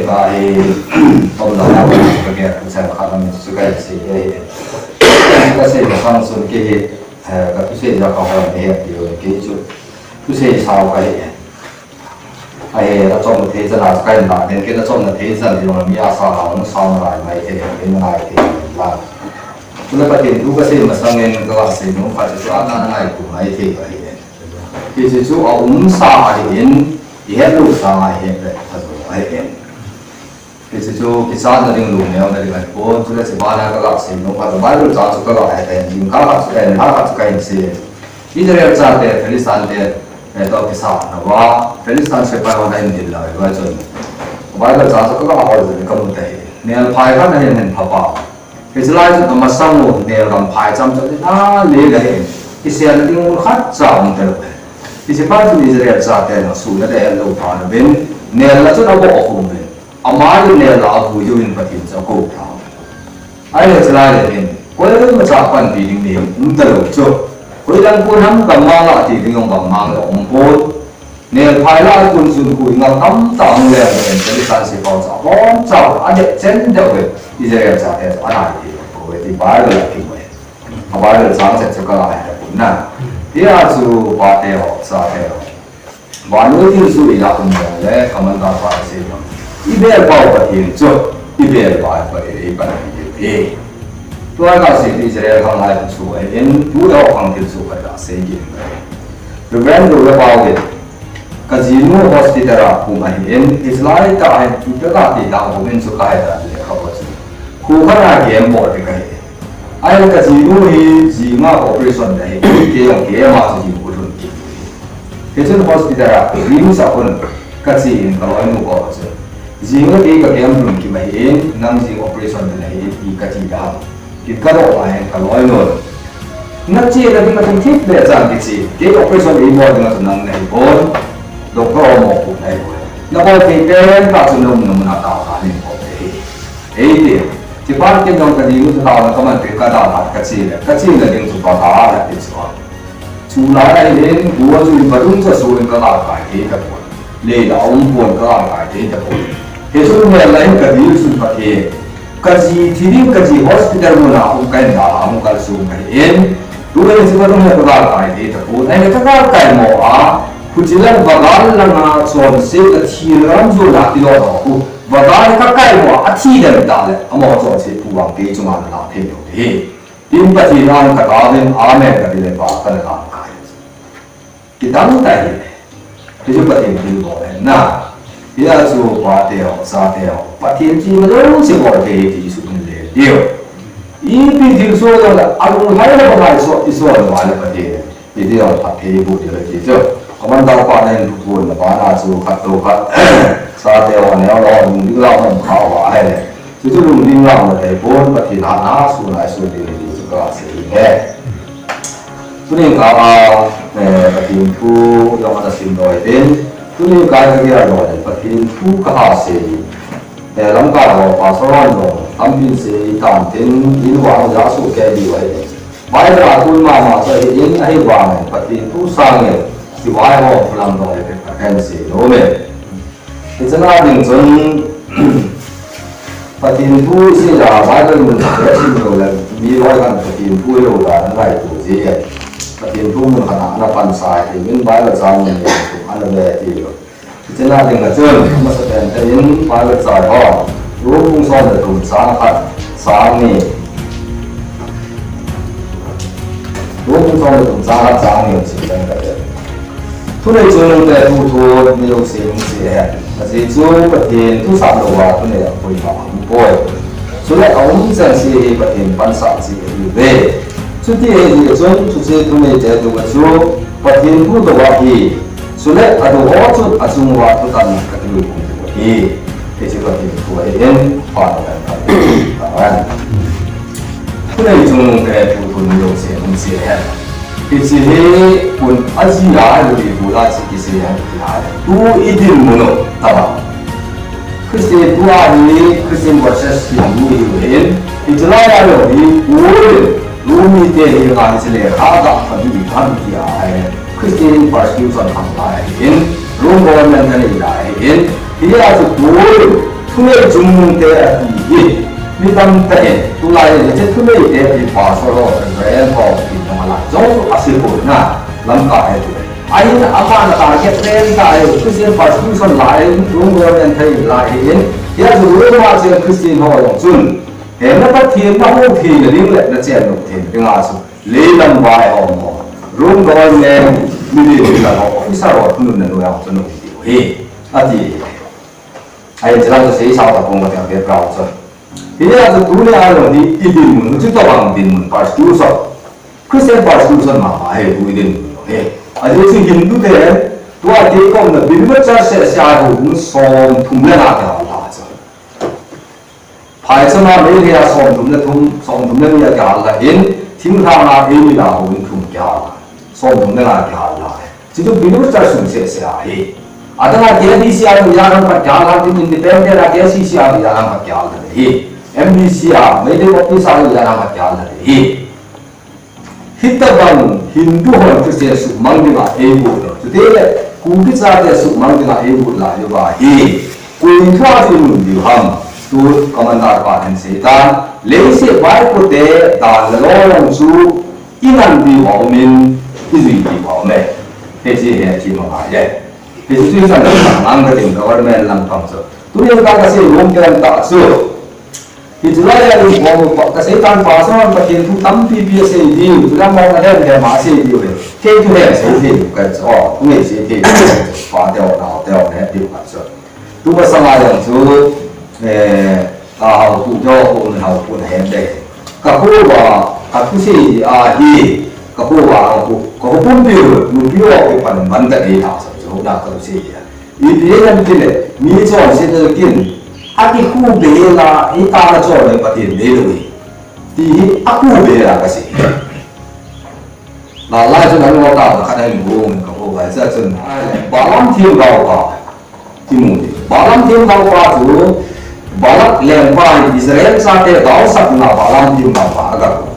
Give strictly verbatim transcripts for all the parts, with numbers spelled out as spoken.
Ka hi, tom la na ka ke, ka sa ka na mi su ka si ke. Ka se ka sang sun ke hi, eh, ka tu se ja ka ha ni he ti ke chu. Tu se sa ka hi. Ai, a chom thei chan a kai na, den ke na chom na thei chan ti mi a sa ha, sa na mai thei, mai thei la. Tule Pathen thu ka sei masangin ka la sei nom khat chu a na ngai tu mai thei ka hi. Hiche chu a um sa ahin, i het lou sa ngai het le, a zo ahin. Hiche chu kichatna ding lou neo na ding ahi pon, chule hiche bana ka la sei nom khat, Bible chang chu ka la het ahin, jingkah khat chu, eh, khat chu ka hin sei. Israel chate, Philistine te, eh, to kisatna uva, Philistine sepai hon ahin dil lai uva chun. Bible chang chu ka la hol jin ka mu ta hi. Nelphai khat ahin hin pha pa. Hiche lai chun amasang u nel gam phaicham cham in a le le hin, kisel ding mun khat cha um talou. Hiche pa chun Israel chate na suhna te hello pha na uvin, nel la chun aboh khum uvin. Ama in nel la avui uvin Pathen chu akou tha. Ahile hiche lai le hin, koima cha panpi ding mi um talou chu. Hoilang kon ham gammang a ti ding jong gammang le um pon. Nelphai la kun chun koi ngal tamtah hung leng uvin, Philistine sepai chu aboncha adeh chen deh uvin, Israel chate chu anai thei poi ti Bible a kimu e. A Bible chang chet chu ka la het pon na. Hia chu pate ho, chate ho. Vannoi thilsoh i la um le, commander pa sei nom. I bel pau Pathen chu, i bel pau Pathen i pan hi. Tua ka sei Israel khang lai chu ahin, tu le ho khang thilsoh ka sei kit. Reverend Dola Pau in, ka jinu hospital a kum ahin, hiche lai tah hin, tu te ka ti tang kum in chu ka he ta le ka bo chu. Khu khat a game bol te ka hi. Ahile ka jinu hi, jing a operation na hi, kei jong game a chu jing u lhun kit. Hichun hospital a, RIMS a khun, ka che in ka loinu koma chun. Jing a kei ka game lhun kit ahin, nang jing operation na hi, ti ka ti da. Kit ka doh lai, ka loinun. Na chena ding a tum thip le chan kiche. Kei operation eibol ding a chu nang nahi pon. Doctor ho mopohna ahi poi. Na bol thei pen tah chu na umna mun a tao kha nin bol thei. Eiti. Hiche pa ken jong ka ding u chu taona ka man peh ka dalha ka che le. Ka chena ding chu pa ka la ti chu. Chulai a hin, gua chu in vadung chu asoh in ka galkai thei tapon. Lei la aum pon ka galkai thei tapon. Hichun nel la in ka dil sun Pathen. Ka ji thi ding ka ji hospital mun a um ka hin dalha um kalsong ka hin. Tule hiche vadung hi ka galkai thei tapon. Ahile ka galkai mo a, huchi lang vagal langa chonset a thil ram jona tilou ho khu. Vagal ka kai mo a, athi dem ta le. Amaho chonset phu vang kei chunga na la thei lou hi. Tin Pathen a ka taovin, amen ka ti le pa ka na lamkai. Kidang tai. Hichu Pathen thilbol ahi na. Hia chu pate ho, chate ho. Pathen chu ima jouse bol thei ti chu hin le diu. Ipi thilsoh jong le, alunglhai le bangai soh, i soh le Pathen. Iti jong phatthei boh diu ahi ti chu. Commander pa na hin thuphon na bana chu khat to khat. Chate ho neo lo, lungding lou hom kha uva ahile. Chuchu lungding lou na thei pon Pathen hatna a sun a i sun ding ahi ti chu ka sei e. Tuni ka, eh, Pathen thu jong ana simdoh tin. Tuni ka ka gel doh le Pathen thu ka ha sei. Eh, Lamka ho pastor hon jong tampin sei tan tin in vang ja su ke di uve. Bible a tun mama chu ahin, ahivangin Pathen thu sangin, sivai ho phulam dong le phet ka kan sei nom e. Hiche na ding chun, Pathen thu sei a, Bible mun khat le sim lou le, mi loi khan Pathen thu lou dan a ngaito ji e. Pathen thu mun khat a ana pansa e, min Bible chang mun le, ana ve ti lou. Hiche na ding a chun, amasapen tah in Bible chai ho. Rom bung som le thum chang khat, chang ni. Rom bung som le thum chang khat, chang ni sim teng kate. Thunei chungnungte thu thu, mi lou sei hung sei hen. Ajeh chu Pathen thu sap lou a thunei a koima um poi. Chule aum chengse hi Pathen pansah cheh ahiuve. Chuti ahijeh chun, chuche thuneite dunga chu Pathen thu dou ahi. Chule adou ho chun achung uva thutanna kakilui pum diu ahi. Hiche Pathen thu ahin, phat akan phat ahi. Thunei chungnungte thu thu ni jouse hung sei hen. Hiche hi pun ajia hi luli bula chi kisei hen ti ahi. Tu idinmun u tobang. Christian thu ahi, Christian versus Hindu ahiuvin. Hiche lai a jong hi, Paul in Rom mite henga hiche lekha aga phabep ham tia ahi. Christian persecution khang lai ahin, Rome government anei lai ahin, hia chu Paul in Thunei chungnungte ati hi, mi tamtah in, tulai in, hiche thuneite ati pastor ho, reverend ho, ti jong alai jong chu asei poi na, lamkai ahi. Ahin ama na target pen ta ahi, Christian persecution lai, Rome government thei lai ahin, hia chu Rome a cheng Christian ho jong chun, he na Pathen na hou theina ding le na chen lou theina ding a chu, leilam vaihom ho, Rome government, military ho, officer ho, thununna noiya chun hung tiu hi, ati. Ahin chulang chu seisao tapong kati a background chu. Hijeh a chu tunia jong hi i dinmun, hiche tobang dinmun, persecution. Christian persecution mama ahi tu i dinmun jong hi. Ajeh chu Hindu te, tua kei komna Believer Church seh seh a hung somthum le nga kihal lha chu. Phaichama Meitei a somthum le thum, somthum le ni a kihal lha in, thinglhang a eini la hung thum kihal lha. Somthum le nga kihal lha. Chuchu Believer Church sung seh seh ahi. Adang a K B C a jong ijat ham khat kihal lha tin, Independent a K C C a jong ijat ham khat kihal lha ahi. M B C a, Meitei office a jong ijat ham khat kihal lha ahi. Hitobang Hindu hon Christian suhmang dinga eigot lou. Chutile Kuki chate suhmang dinga eigot lai uva hi. Koi thua chu i mun diu ham. Tu commander pan ahin seitan. Leiset vaipo te dan le lou jong chu i ngan diu aumin, i jui diu aume. Hiche hi athi ma ngai e. Hiche chu i san nang ka tin government lang pang chu. Tuni ka kasei nom pen tah chu. Hichu lai a in bol pa, kaseitan pa sa Pathen thu tampi pi asei diu, chu lam mo na len le ma asei diu le. Kei chu he sei thei ka chu, o, tu ngei sei thei, pa teo, nao teo, ne diu ka chu. Tu masanga jong chu, eh, ka hau pu jo, ko un hau pu na hem de. Ka khu va, ka khu sei a hi, ka khu va, ka khu, ka khu pumpi u, nu pi o, pi pan ban ta dei na sa chu, na ka sei a. Ipi ham itile, mi chonset na kin, akikhu be la, itah a chon le Pathen deilou hi. Ti hi akhu be la kasei. Nalai chu nang lo ta khat ahin bung ka ho vai sa chun. Balaam themgao pa. Ti mu ti. Balaam themgao pa chu Balak lengpa in Israel chate gaosap dinga Balaam themgao pa aga ko.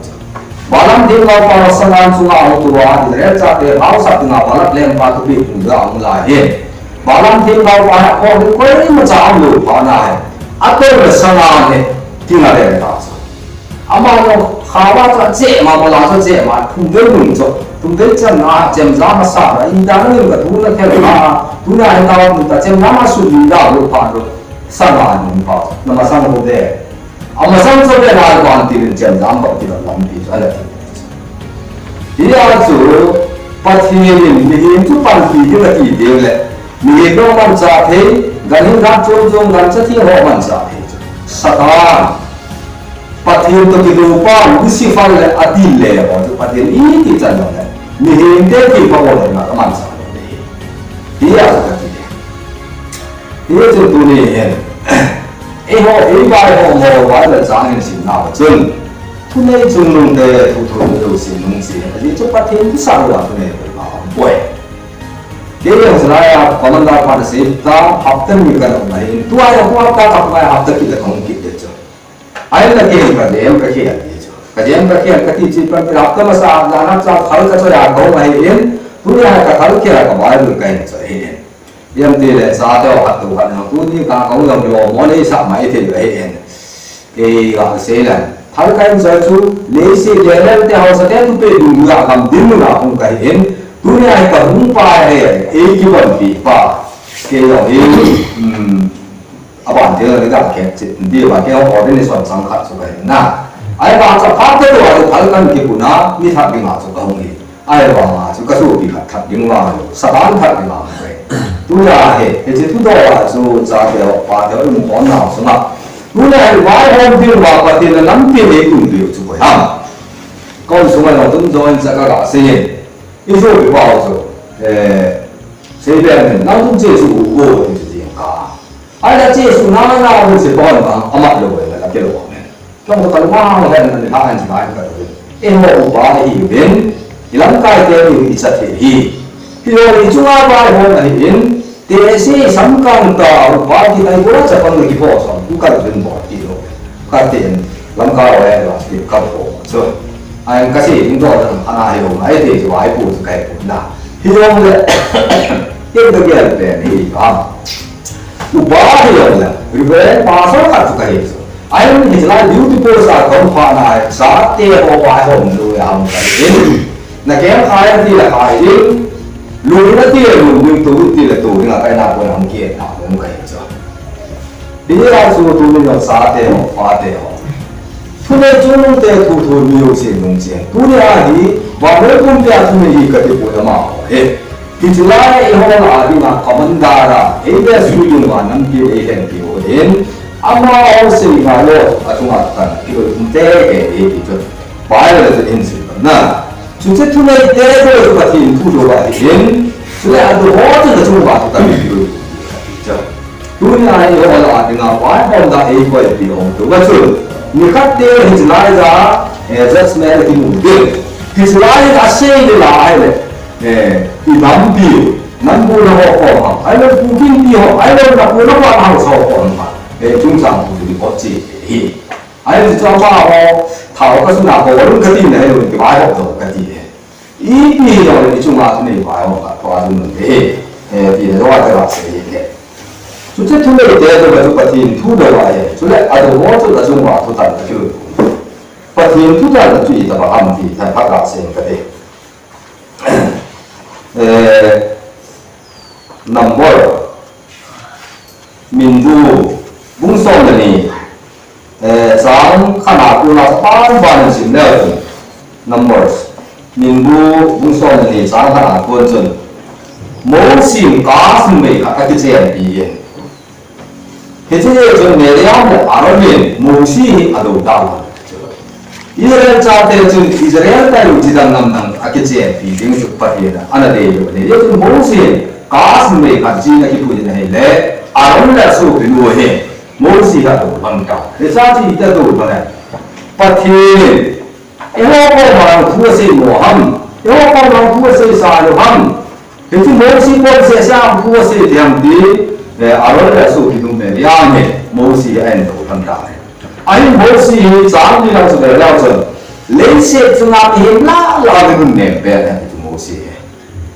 Balaam themgao pa masanga chunga hung tua Israel chate gaosap dinga Balak lengpa thupeh pung dinga hung lai hi. Balaam themgao pa hi akhom hi koimacha aum lou phat na hi. Atol masanga hi kinga le ta chu. Ama jong khaova chu achema, mola chu achema, thum vei nung chu. Thum vei channa chemjam asa, ida nangin ka thu na khel na, tuna hi tao ta chemjam asut ni da lo phat lo. Sanga nung pa, na masang ho de. Amasang chu le na ban ti rin chemjam ba ti lampi chu ala ti. Hia chu Pathen in mihem chu panpi ding ati ding le, mihem jong manchah thei, ganhing ganchom jong gancha thei ho manchah thei chu. Satan, Pathen toh kidopa Lucifer le adil le ho chu Pathen iti chan jong le, mihem te kipah ho le na manchah thei. Hia chu kati. Hichun tuni hin, eiho, eiho, eiho, Bible chang hin simna uva chun, thunei chungnungte, thuthon jousen nungse, ajeh chu Pathen kisah louva thunei koima aumpoi. Kei jong chulai a, commander pa na sei ta, hapta ni ka um ahin, tua jong hapta khat ngai, hapta kit le kahung kit le chu. Ahinla kei ka jem ka khel ti chu. Ka jem ka khel kati chu, pan hapta masa, jan hapta thal ka choi a kahung ahin, tunia ka thal khel a ka Bible kahin choi ahin. Ipi ham itile, chate ho khat to khat jong, tuni ka kahung jong lom mo nei sah mai thei ahi in. Kei ga sei le. Thal kahin choi chu, leiset le lel te haosa te thupeh dungjuiya gam dinmun a hung kahi in. Tunia hi kahung pa hi, ei kibonpi pa. Kei jong hi, um, aban te jong hi ga khe, chit, ti ba kei jong ordination chang khat chu kahi na. Ahivang chu phat te to a thal kahin kipuna, mi that dinga chu kahung hi. Ahivanga chu ka sopi khat that ding vang, Satan that ding vang koi. Tunia hi, hiche thudol a chu chate ho, pate ho, umkhom nau sunga. Tunia hi vaihom ding uva Pathen in lampi nei tum diu chu koi ham. Ka un sunga jong tun join cha ka ga sei in. I sopi pa chu, eh, sei ben in, nang tun che chu u go ti chu ding ka. Ahile che chu na na un se pon vang, amat lou le la ke lou ne. Kei jong ka lung a hang hen, ani ha an chi ngai ka tou. Eiho upa ihiuvin, i lamkai te ni i cha thei hi. Hiho i chunga vaihom ahin, tehse i samkang ta upa kiti bou a chapang le kiphoh song, tu ka lung bol ti lou. Ka tin, lamkai ho e la ti ka phoh chu. Ahin ka sei ding doh dan ana hi lou, ai te chu ai pu chu kai pu na. Hijongle, ken ka gel pen hi ka. Upa hi jong le, Reverend Pastor khat chu kahi chu. Ahin hiche lai duty post a kahung phat na a, chate ho vaihom lou a hung kahin. Na keng khai ti le khai ding, lum na ti le lum ding, tou ti le tou ding a kaina pon a hung kit na hung kahi chu. Hijeh a chu tuni jong chate ho, pate ho, thunei chungnung te thu thon mi jousen nung chen. Tuni a hi, vannoi pumpia thunei hi kati poi amaho hi. Hiche lai a eiho lah a dinga commander a, eibe sui ding uva nampi eilhenpi u ahin, amaho sei ngai lou a chunga tan kiloi um teitei ahi ti chu Bible a chun ihin sim na. Chuche thunei te chu Pathen thu lou ahin, chule adou ho chu achung uva thutan kiloi um ti chu. Tuni a eiho lah a dinga vaihom da eikoipi u ahi. Tua chun, nikhat te hiche lai a, eh, judgment akimu ding. Hiche lai a asei le la ahile, eh, inampi, nampi na ho kom ham, ahilou Kuki Inpi ho, ahilou na pu na pa na ho so kom ham, eh, chungchang thu report che hi. Ahin chu amaho, thao kasuna ho, lung kati na ahilou, kivaihom doh kati. Ipi hilou le, ichunga thunei vaihom khat thua ding um e, eh, ti le lou a te la sei le. Chuche thunei te lou a chu Pathen thu lou ahi, chule adou ho chu achung uva thutan akiloi um. Pathen thutan chu itobang ham ti thei phat la sei kate. Eh, Number, Minbu, bung som le ni, eh, chang khat na kona chu aban ban in sim leu chun. Numbers, Minbu, bung som le ni, chang khat na kon chun, Mosi in kas numei khat akichenpi in. Hiche jeh chun Miriam le Aaron in Mosi hi adou dan u. Israel chate chun Israel tailou chidang namdang akichenpi ding chu Pathen in ana dei u ahi. Hijeh chun Mosi in kas numei khat chin akipui in ahile, Aaron le asopinu hi Mosi hi adou lhon tai. Hiche chu iti adou lhon em? Pathen in eiho koma thu asei mo ham, eiho koma thu asei sa lou ham, hiche Mosi koma seh seh a thu asei ti ham ti, eh, Aaron le asopinu Miriam hi Mosi hi ahin dou lhon tai. Ahin Mosi hi chang li lang chu ve leu chun, leiset chunga mihem lah lah a mi nunnem pen ahi chu Mosi hi.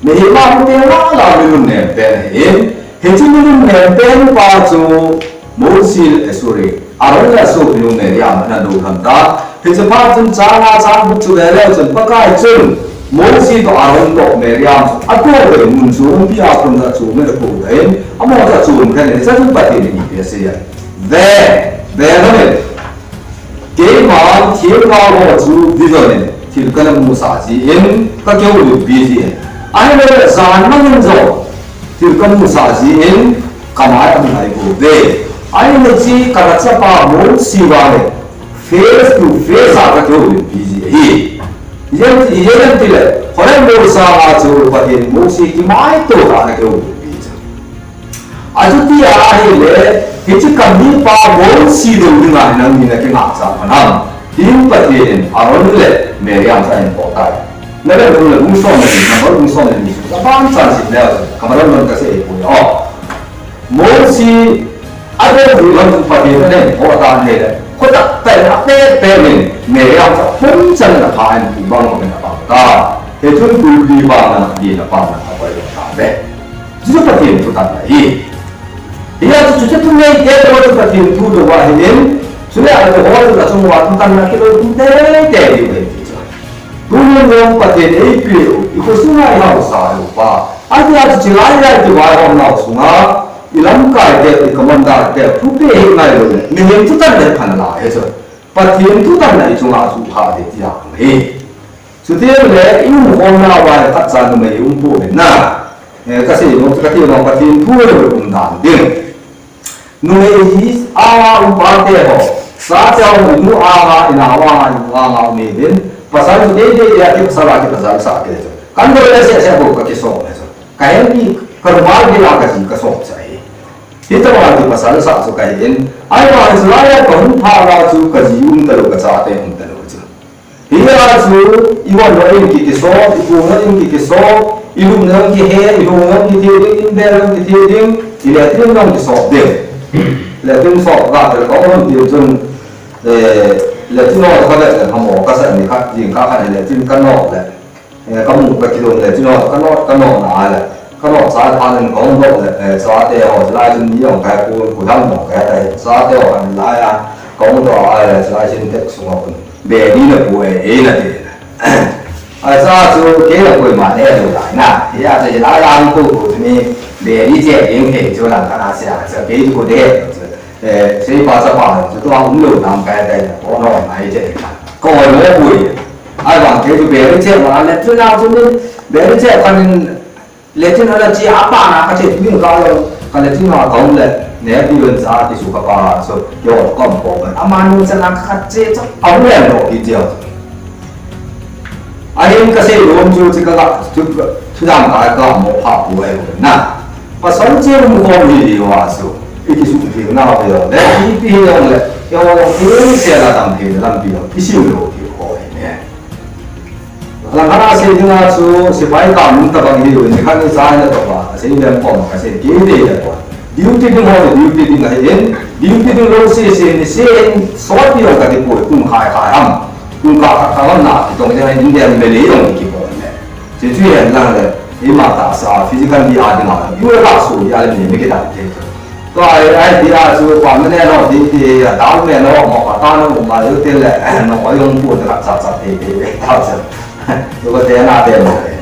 Mihem a hung teng lah lah a mi nunnem pen ahi. Hiche mi nunnem pen pa chu Mosi, eh, sorry, Aaron le asopinu Miriam ana dou lhon tai. Hiche phat chun chang nga chang gup chu ve leu chun Pakai chun Mosi toh Aaron toh Miriam chu atoh tei mun chu umpi a kon chu amet akou tei in, amaho chu achom khen in, hiche chun Pathen in ipi asei em? Ve, ve lhon in. Keiman themgao ho chu vision in thil kana musah jeh in kakihoulimpi jin, ahilou le jan mangin jong thil kamusah jeh in kamai ahung ngai pouve. Ahile hiche kachapa Mosi vang le face to face a kakihoulimpi ji ahi. Ijeh inem itile, Horeb loi sanga chu Pathen Mosi kimaito tah in akihoulimpi ji. Achuti ahile, hiche kamipa Mosi dou dinga hi nangni nakingah cha phat ham? Tin Pathen in Aaron le Miriam chu ahin poh tai. Nale bung le bung som le ni, Number bung som le ni chu aban chan sim leu, kamalom lom kasei poi o. Mosi adou ding lam chu Pathen in ahin poh tan ahile, khotak tah in apet pet in Miriam chu apum chan in apha in pu bang bang in apang tai. Hichun kulpi bang a, din a pan a, akoi lou tave. Chuchu Pathen thutanna ahi. Hijeh chun chuche thunei te toh chu Pathen thu lou ahin, chule adou ho chu achung uva thutanna kiloi um teitei diu ahi ti chu. Tunin jong Pathen eipeh u, ikhosunga ihaosa upa, atia chu chulai lai kivaihom nau sunga, ilamkai te, i commander te, thupeh hih ngai lou le, mihem thutan le phan la hi chu, Pathen thutanna ichunga chu ha ding tia ahi. Chuti le, i umkhomna uva le khatcha numei um pouvin na. Eh, kasei nom chu kati nom, Pathen thu le umdan ding. Numei hi anga um pate ho, chate ho, inu anga, inao anga, inu anga um uvin, pasal chu deidei a kipasal a kipasal sah kei chu. Kan doi le seh seh bou kakisop le chu. Kahenpi, karumal gil a kaji kasop chu ahi. Hitobang a kipasal sah chu kahin, ahivang chulai a kahung phat a chu kaji um talou, kachate um talou chu. Hia chu, ivon loi in ki, kisop, ipu loi in ki, kisop, ilum loi in kihe, ihung loi in kithi ding, inbe loi in kithi ding, iletrin loi in kisop ding. Letrin sop ga tel ka um ti chun, eh, letrin ho ka le le hamo ka sa ni kha, jing kha kha letrin ka nok le. Eh, kamu kakilom letrin ho ka nok, ka nok na le. Ka lop cha thanin ka hung lop le, eh, chate ho, chulai chun mi jong ka he pon, koi ham jong ka he tai, chate ho khan lai a, ka hung lop a le, chulai chun tek sunga khun, beri na pu e, e na ti. A cha chu kei la koima ne lou lai na, hia chu lai a hung pu pu chu mi, beri che ding thei chu lang khan a sia, cha kei chu ko de, eh, sei pa cha pa, chu tua hung lou nam ka he tai, ko no ngai che ka. Ko no pu e. Ai vang kei chu beri che ma le, chu na chu mi, beri che khan Latrine a la che a pa na ka che ding ka lo, ka latrine a ka um le, ne ti ven sa ti su ka pa so, yo kom ko ba. Ama nu sa na ka che cho, a le lo ki che. A hin ka sei lom chu chi ka ga, chu, chu dam ka ka mo pha pu ai na. Pasal che mu ko ni li wa so. I ki su ti na yo le, i pi yo le, yo lo ki se la dam ki lam pi yo, ki si lo ki ko ne. Langkhat a sei dinga chu, sepai kam um tabang hi, nikhat ni cha ni to ba, sei lem pom ka sei kei le le pon. Duty ding ho, duty ding ahi in, duty ding lou sese, niseh in, sot pi jong ka ti poi, kum khai khai ham. Kum kah khat khat ham na, kitong ding ahi, India mi le jong ki pon le. Sei chu hen lang le, ima tahsa, physical di a ding a, i la so di a le mi, mi ki dam te. Tua ai, ai, ti a chu, pa mi ne lo, ti, ti, a, ta mi ne lo, mo, ka ta no, ma, yo, ti le, no, ko, yung, pu, ta, cha, cha, ti, ti, ti, ta, cha. Tu, ko, te, na, te, mo, te.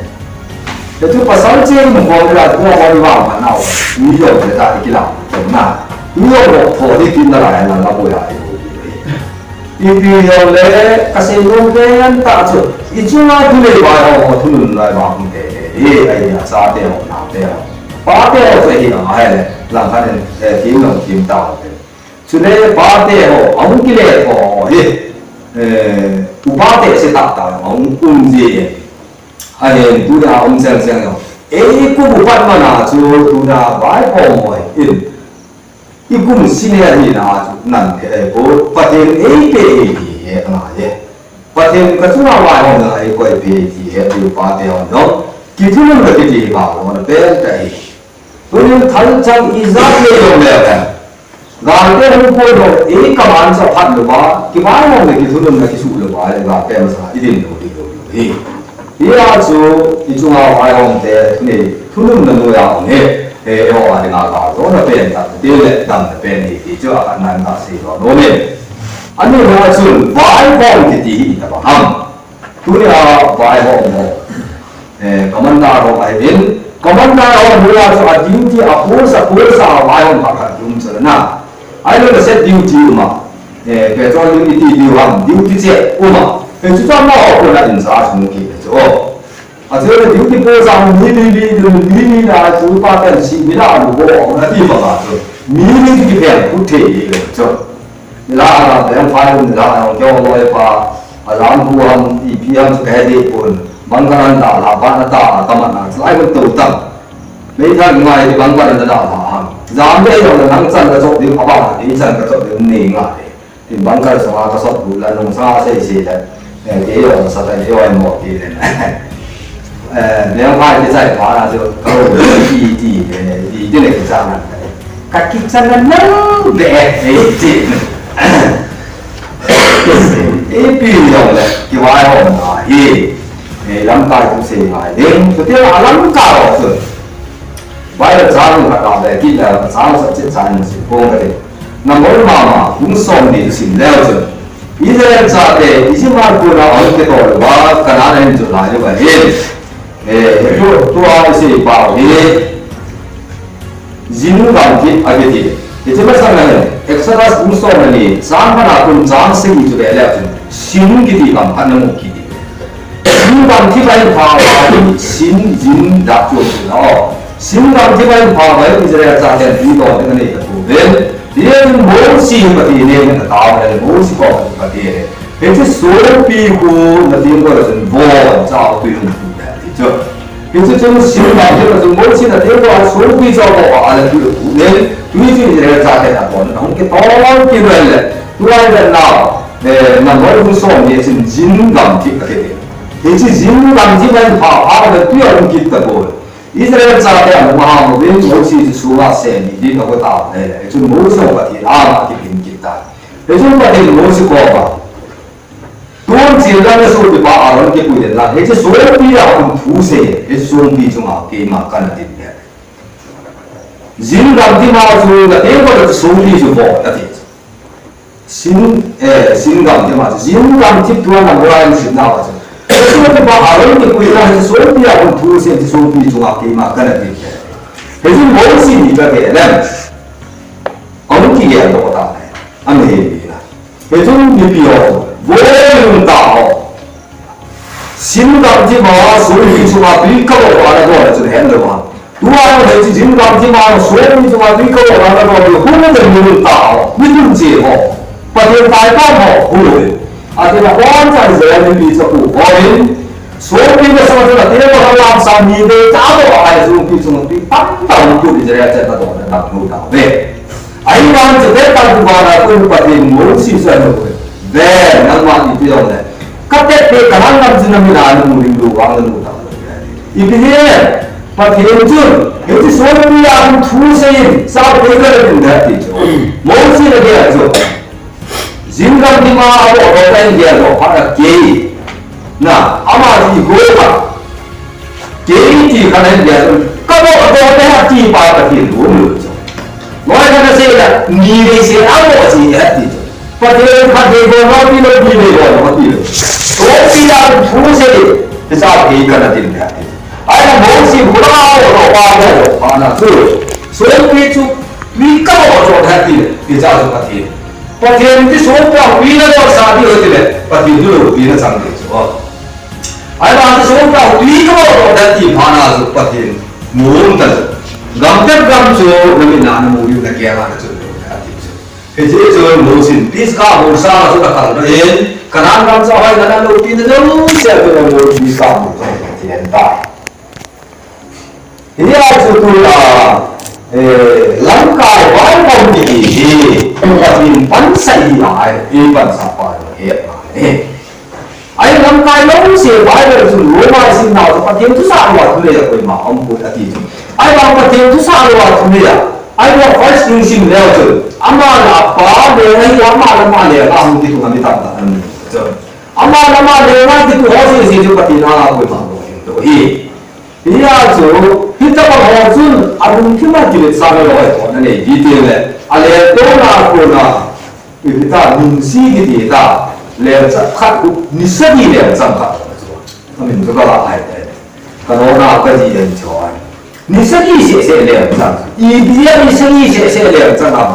Te, tu, pasal, che, mo, ko, la, tu, ko, wa, ma, na, ni, yo, te, ta, ti, ki, la, tu, na. Tu, yo, mo, ko, ti, ti, na, la, na, la, bo, ya, ti, ko, ti, ti. Ipi jong le, ka sei nom pen tah chu, i chunga thunei vai ho, thunun lai vang hung te te, hi, ahi a, chate ho, naote ho. Pate ho chu ahi a, ahile, langkhat in, eh, thim jong thim tau te. Chule pate ho, ahung kile ho hi, eh, upate se tah tah jong ahung um ji e. Ahin, tunia um jeng jeng jong. Ei kum upat man a chu, tunia vaihom ho in. I kum senior hina chu nan phe ahi poi, Pathen in eipe e ti hi angai e. Pathen in ka chunga vaihomna eikoi peh e ti hi, ti pate hon jong. Kithununna kiti hi vang lona pen tah ahi. Tunin thalchang ijat nei jong le hen. Galte hung poi lou, ei command chu aphat louva, kivaihomna kithununna kisuh louva, galte masanga idin lou, idin lou hi. Hia chu, i chunga vaihom te, thunei, thununna noiya um hi, he, eiho a dinga gal lona pen tah, ti le, damna pen hi, ti chu, a khatna in kasei lou nom e. Anina chun, vaihom kiti hi itobang ham. Tunia vaihom ho. Eh, commander ho ahin, commander ho noiya chu a duty, a post, a post a vaihom khat khat um chu na. Ahile set duty um a. Eh, patrol duty ti diu ham, duty che um a. Eh, chuchu amaho kona in charge um kit chu. A chu le duty post a mi li li, mi li na chu pa pen si mi la lu bo na ti banga chu. Mi li ti pen khu thei le chu. Ni la na pen file ni la na kyo lo e pa. A lam khu ham ipi ham chu ka he deh pon. Bunker an dalha pa na ta ka man na chu lai ko to tam. Meithal ngai ti bunker an dalha ham. Jam deh lo na nang chan ka chop ding a ba na ding chan ka chop ding ni ngai. Tin bunker sunga ka sot bu la nung sa sei sei le. Eh, kei jong sa tai jong mo ti le. Eh, lengpai kichai pa na chu ka ho ti ti le, ti ti le kichai na. Ka kichai na nang be, eh, ti. Ipi jong le, kivaihomna hi. Eh, lamkai thusei ngai ding. Chuti a lamkai ho chu. Bible chang khat a le, kit le, chang sa chit chang in si pong ka ti. Number mama, kum som ni sim leu chun. Israel chate, Egypt a kona ahung kitoh uva, Canaan a ahin chul lai uva hin. Eh, tu, tua isei pau hi, Zin gamthip akiti. Hiche masang a hin, Exodus kum som le ni, chang khat a kon chang sagi chu ve leu chun, Sin kiti gam khat namu kiti. Sin gamthip a ahin phah uva hi, Sin, Zin, Dap chu chu na o. Sin gamthip a ahin phah uva hi, Israel chaten twi don ding anei tapouve. Hijeh chun Mosi hi Pathen in atao le, Mosi koma Pathen in. Hiche sopi khu nateng kol a chun von chao twi hung tu le ti chu. Hiche chun Sin gamthip a chun Mosi nateng kol a sopi chao koma ala twi hung tu le. Twi chu Israel chaten abon a hung kitol kit uve le. Tulai le nao, eh, number kum som ni a chun Zin gamthip akiti. Hiche Zin gamthip a ahin phah, phah le twi ahung kit tapoi. Israel chate alung ahang uvin, Mosi chu sunga semi ding agot a ahile, chun Mosi jong Pathen anga akipin kit tai. Hichun Pathen in Mosi koma, tun chil lang nasopipa Aaron kipui den lang, hiche songpi a kon thu sei, hiche songpi chunga keima kana din le. Zingam tima chu na tengkol a chu sopi chu vo, ati. Sin, eh, Zingam tima chu, Zingam ti tua na Mora in sin na chu. Sopi pa Aaron kipuina hi sopi a kon thu seiyin ti sopi chunga keima kana ti. Hichu Mosi ni ka ke lem. Ahung kigel doh ta le. Ahi ni na. Hichun mipi ho, vo lungtah ho. Zingam tima sopi chunga tui kavo vana dona chu hen lou va. Tua hiche Zingam tima sopi chunga tui kavo vana dona hung lungtah ho. Mi lungset ho. Pathen taikhom ho. Hung. Ati na hon chan Israel mipi chapu ho in. Sopi na sa chu na te ba lam sa ni de ta do a sopi chunga tui tam tam tu Israel chan ta dona ta lou ta ve. Ahivangin chuteng tah chu vana kon Pathen Mosi chu ana koi. Ve, nangma ipi jong le. Ka tepte Canaan gam chu na mit a namu ding lou vang namu ta. Ipi jeh? Pathen chun, hiche sopi a kon thu seiyin, sao koi kana ding da ti chu. Mosi na gel chu. Zingam tima avo ko kan gel ko pa na kei. Na, ama ti go ka. Kei ti khat ahin gel chu, ka vo, vo te ha ti pa Pathen lom lou chu. Loi khat asei le, ni vei seh a vo seh e ti chu. Pathen khat vei vo lou ti lou, ni vei vo lou ti lou. Sopi a thu seiyin, hiche kei kana tin e ti. Ahina Mosi khu la vo lou pa vo lou pa na chu. Sopi chu, mi ka vo lou he ti le, hiche chu Pathen. Pathen ti sopi a pi na lou sa ti ho ti le, Pathen tu lou pi na chang ti chu. Ai ba chu sopi a pi ka vo lou he ti pa na chu Pathen. Mu um ta chu. Gam tep gam chu, na mit a namu ding na ke a na chu, na ti chu. Hiche chu Mosi in Pisgah bolsa chu ka kal doh in, Canaan gam chu ahoi na lou pi na lou, sia chu Mosi Pisgah bolsa chu ti hen ta. Hijeh a chu tuna, eh, lamkai vaihom kiti hi, Pathen pansah hi ahi, i pansah pa hi ahi. Ahi lamkai lou se Bible chu Roma isim nau chu Pathen thusah lou a thulei a koima um poi ati chu. Ahivang Pathen thusah lou a thulei a, ahivang first in sim leu chu, ama le apa le, ahi ama le ama le, ahung kitung a mi tamtah ana um chu. Ama le ama le, ama kitung ho sese chu Pathen a koima um poi hi. Hijeh a chu, hitabang ho chun, alungthim a kiletsahna loi tho na nei, ti teng le, alentona kona, ipi ta, Minsi kiti ta, lemchang khat, ni sagi lemchang khat, amin chu ka la ai te. Ka nona ka ji en chu ai. Ni sagi seh seh lemchang. Ipi a ni sagi seh seh lemchang a.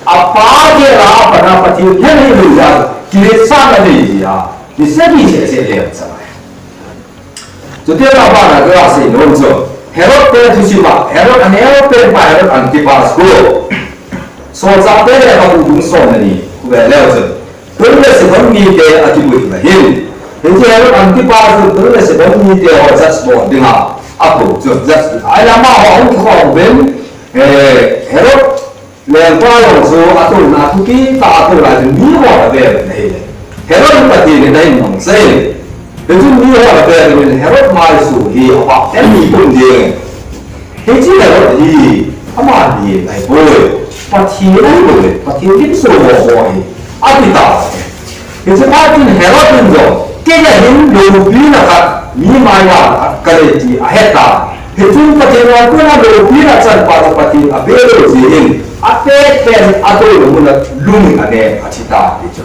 Apa gel a, apa na Pathen lhen hi lu ja, kiletsahna nei ji a. Ni sagi seh seh lemchang ai. Chuteng le abana ka sei nom chu, Herod te thusim a, Herod aneo pen pa Herod Antipas khu. Solchah te lekhabu bung som le ni khu ve leu chun, tun le sidon mite akibui na hin. Hiche Herod Antipas chu tun le sidon mite ho judge bol dinga akou chu judge ding. Ahile amaho ahung kikhom uvin, eh, Herod Lengpa jong chu atouna thupi tah a atou lai chun miho ana ve uvin ahile. Herod in Pathen in ahin mangcha in. Hichun miho ana ve uvin Herod maisu hi apha em ni kum ding. Hiche Herod hi ama hi ahipoi. Pathen ahipoi. Pathen lim soh ho ho ahi. Ati ta. Hiche phat chun Herod in jong, kei a hin loupina khat, mi maiya khat kanei ti ahet a. Hichun Pathen vangbohna loupina chanpa chu Pathen in abeh lou jeh in, apet pen atouna mun a lungin ane athi tai ti chu.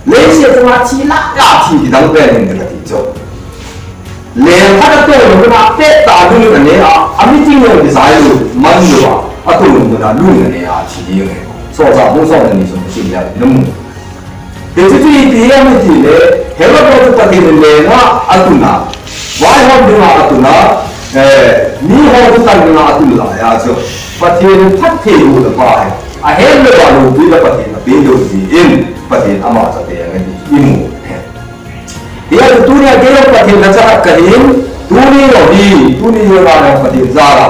Leiset chunga thi lah lah thi kidang pen ahi kati chu. Leng khat atouna mun a apet tah a lungin ane a, a meeting jong kijai lou, man lou a, atouna mun a lungin ane a thi ding ahi. Solchah bung som le ni chun sim leu namu. Hiche chu ipi ham itile, Herod jong chu Pathen in lenga atun a, vaihom dinga atun a, eh, miho thutan dinga atun lai a chu, Pathen in phattheibohna pa ahi. Ahet lou a loupina Pathen in apeh lou jeh in, Pathen ama chate angai ti imu. Hijeh a chu tunia kei jong Pathen lhacha khat kahin, tuni jong hi, tuni jong a jong Pathen jal a,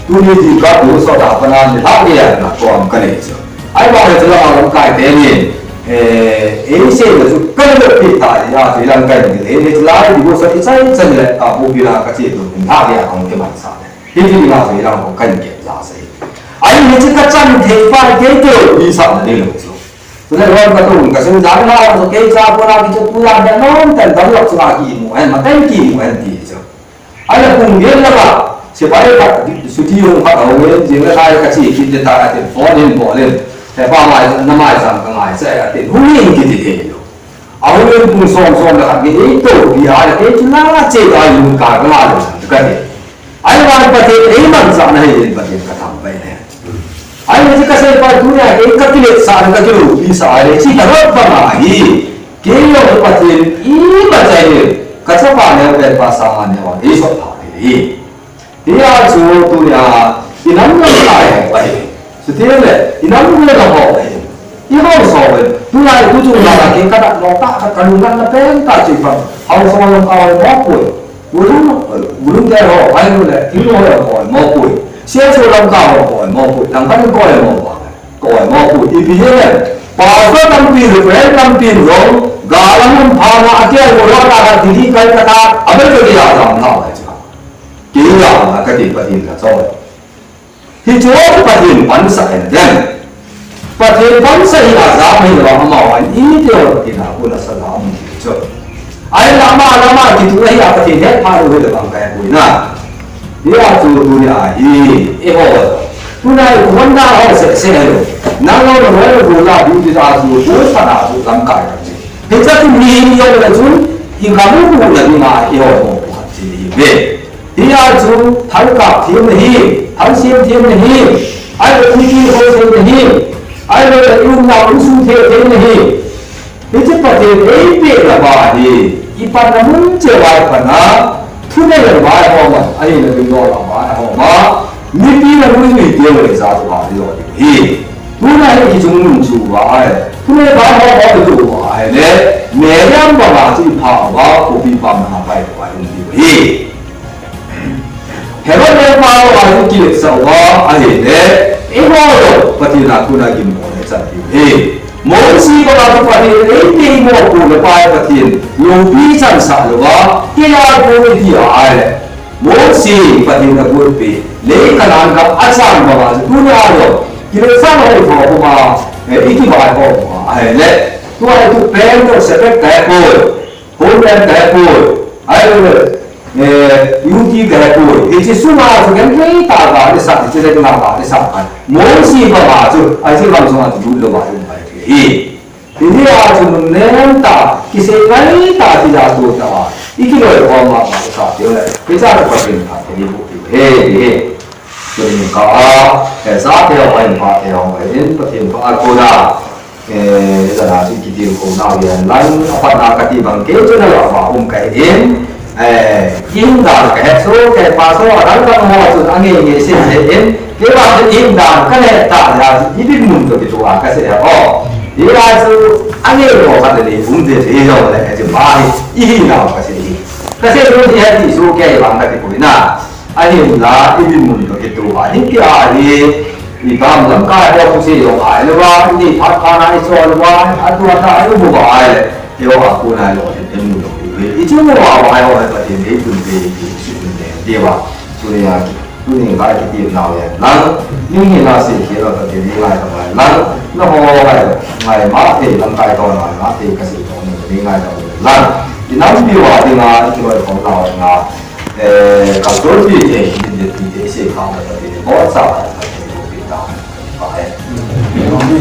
tuni jingkah tou sot a pat a nilhah geiya na kom kanei chu. Ahivang le chulanga lamkai teni, eh, eiseina chu kana vetpi tai a, chu lamkai ni, eh, hiche lai devotion ichai chan le, ka bu pi la ka che tu, nilhah geiya kahung kimansah le. Hiti dinga chu ilang hung kahin kimansah e. Ahi hiche kachan thei pa kei tou, isah na ding lou chu. Chule lom katou, kasung jang la, chu kei cha kona kichu tu la, dia nom tan dam lak chu akimu, eh, matan kimu, eh, ti chu. Ahile pung gel lama, Sepai khat, suti hung khat ahung in, jing le thai ka che kit le ta atin, phone in bol in. Hepa mai, na mai jang ka ngai che atin, hung in kiti thei lou. Ahung in pung som som le khat nge, ei tou pi a le, kei chu la che ta in ka ka ngai le, ka ti. Ahivang Pathen, ei manchahna hi in Pathen ka thangvah e. Ahi, hiche ka seipa tunia kei ka kiletsah, ka kiloupisah le, hiche ka rat banga hi. Kei jong Pathen imacha hi, ka chapa neo pen pa sanga neo a, ei sot pha thei hi. Hia chu tunia, i nam lamkai ho ahi. Chutile, i nam lamkai ho ahi. I houso uvin, tunia i tuchung lama kei ka dah lou tah, ka, ka lunghan na pen tah chu i pang. Houso lamkai ho mo poi. Gulung, gulung te ho, ai lu le, thing ho le ko mo poi. Sia chu lamkai ho ko mo poi. Tang kan ko mo ba. Ko mo poi. I pi le. Pastor tampi, reverend tampi jong, galam um pha na a ke ko lo ta ka ti di kai ka ta. Abe ko ya jam na ba cha. Kei jong a ka ti Pathen ka choi. Hichu Pathen pansah ahi dem. Pathen pansah hi ajam hilou a, amahon iti ho Pathen a kona sa jam hi chu. Ahinla ama, ama kituh ahi a Pathen hetphah lou hilou vang ka hepoi na. Hia chu tunia hi, eiho. Tuna i hon na ho seh seh lou. Nang lou na lou lou la bu ti a chu, bu sa na chu lamkai ka ti. Hiche chu mi jong le chun, i gam u bu na dinga eiho mo pu khat chi hi ve. Hia chu thal kap thei na hi, thal sem thei na hi, ahilou le thil thil ho thei na hi, ahilou le i umnau i su thei thei na hi. Hiche Pathen eipeh na ba hi, i pan na mun cheh vai pan a, thunei le vai ho ma, ahile ding lo la vai ho ma, mipi na mun ni ti le ja tu ba lo ding hi. Tuna hi i chung mun chu va ai, thunei vai ho ma tu va ai le, me yam ba ma chi pha va, ko pi pa ma pai va um ding hi. Herod le Pharaoh a chu kiletsah uva ahile, eiho jong Pathen a kona gimmo le chan diu ahi. Mosi banga chu Pathen in eipeh mopohna pa Pathen loupi chansah louva, kei a kon iti a ahile, Mosi Pathen in agonpeh, lei Canaan gam achan banga chu tunia jong kiletsahna ho puma, eh, i kivaihom uva ahile, tua hi tu pen to separate kahe poi. Homeland kahe poi, ahilou le, eh, U T kahe poi. Hiche sunga chu genthei tah a gal isah, hiche le gal isah khat. Mosi banga chu, hiche gam sunga chu lut louva um ahi. Hijeh a chu nunnem tah, kisei ngai tah, tija tu tah a, i kiloikhom mama u sa teu le, hiche a chu Pathen phatthei boh diu ahi. Tuni kah a, eh, chate ho, in pate ho, in Pathen pha a kona, eh, jana chu kitilkhou nau ahi lang, apatna kati bang kei chu nalhah uva um kahi in, eh, i hin dan kahet chu, kahet pa chu, adang dang ho chun angei ngei seh seh in, kei vang chu i hin dan kahet tah jeh a chu, i dinmun toh kitoh a kasei a, o. Hia chu, angei ho khat le ni um te chu hi jong le, hiche pa hi, i hinau kasei hi. Kasei nom hi ahi ti chu, kei vang kati poi na. Ahinla, i dinmun toh kitoh a, hitia hi, i gam lamkai ho thusei jong ahilou va, i neiphat phat na i chol uva, atu ata i um uva ahile, eiho a kona lolhin i mu lou diu ahi. I chung uva ahile, Pathen in eipeh ding, eipeh ding, eipeh ding uva. Tunia, tuni ngai kiti nau ahi lang, mi hina seikhel a Pathen in ngaidam hen lang, nangho ngai, ngai ma thei, lamkai toh ngai ma thei, kasei nom in ngai dam hen lang. I nampi uva dinga, i kiloikhom nau dinga, Eh, ka tul pi te, i din pi te, i sei kha na ka ti, mo sa,